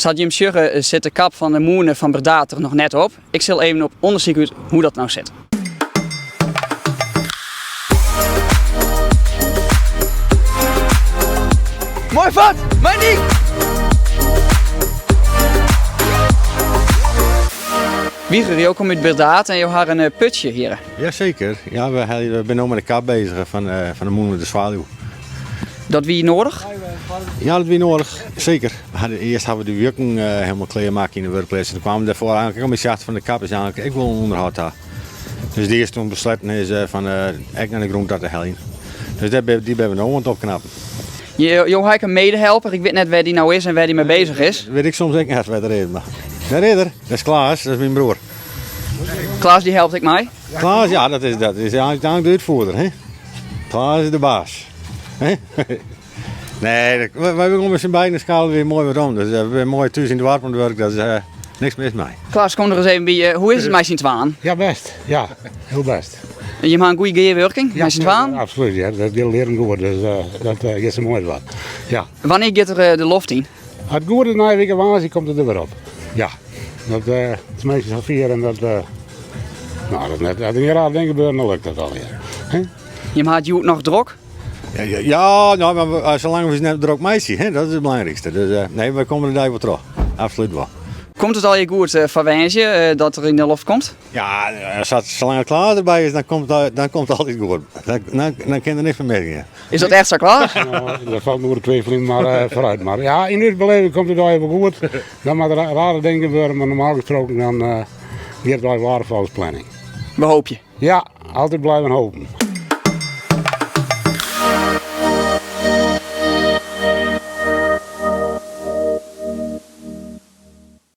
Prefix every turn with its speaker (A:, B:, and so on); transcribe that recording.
A: Sa't jim sjogge sit de kap fan de mûne fan Burdaard der noch net op. Ik sil even op ûndersyk út hoe dat no sit. Moai fart, Mandy! Wieger, jo komme út Burdaard en jo ha in putsje hjir.
B: Jaseker. Ja, we binne no mei de kap bezich fan de mûne De Zwaluw.
A: Dat wie noadich?
B: Ja, dat wie noadich. Seker. Earst hawwe we de wjukken hielendal klear makke yn de wurkpleats. En toen kwamen we dêrfoar eigentlik ek al mei sjacht fan de kap is eigentlik ek wol in ûnderhâld ta. Dus de earste om besletten is fan ek nei de grûn ta te heljen. Dus dêr dy binne we no oan it opknappen.
A: Jo ha ek in medehelper, ik wit net wêr dy no is en wêr dy mei bezich is.
B: Wit ik soms ek net wêr er is, mar dêr is er. Dat is Klaas, dat is myn broer.
A: Klaas dy helpt ek mei?
B: Klaas, ja, dat is, dat is eigenlijk de útfoerder. Hè? Klaas is de baas. Hè? Nee, wy binne mei syn beiden skale weer moai werom. Dus we binne moai thús yn it doarp oan it wurk, dat is uh, niks mis mei.
A: Klaas, kom der ris even by. Hoe is it mei syn twaen?
C: Ja, best. Ja, hiel best.
A: En jim ha in goede gearwurking ja, mei syn twaen?
C: Ja, absoluut, ja. Dat giet learen goed, dus uh, dat uh, giet sa moai wat. Ja.
A: Wannear giet er de loft yn?
C: As it goed is, nije wike woansdei komt it der wer op. Ja, dat uh, is meastal safier en dat, uh, nou, dat net, as der gjin raar ding gebeurt, dan lukt dat allegear.
A: Hè? Jim ha it hjoed noch drok?
B: Ja, ja, ja nou, mar eh, salang we ús net drok meitsje, hè, dat is it belangrykste. Dus uh, nee, wy komme de dei wol troch. Absolút wol.
A: Komt it allegear goed uh, foar woansdei dat er yn de loft komt?
B: Ja, salang it Klaas derby is, dan komt, dan komt it altyd goed. Dan, dan, dan kin der niks fan misgean.
A: Is dat echt sa Klaas?
C: Nou, dat falt oer de twifeljen mar uh, foarút. Mar ja, yn ús beleving komt it allegear wol goed. Dan moat der rare dingen gebeuren, mar normaal gesproken dan uh, giet it allegear volgens planning.
A: We hoopje.
C: Ja, altyd bliuwe hoopjen.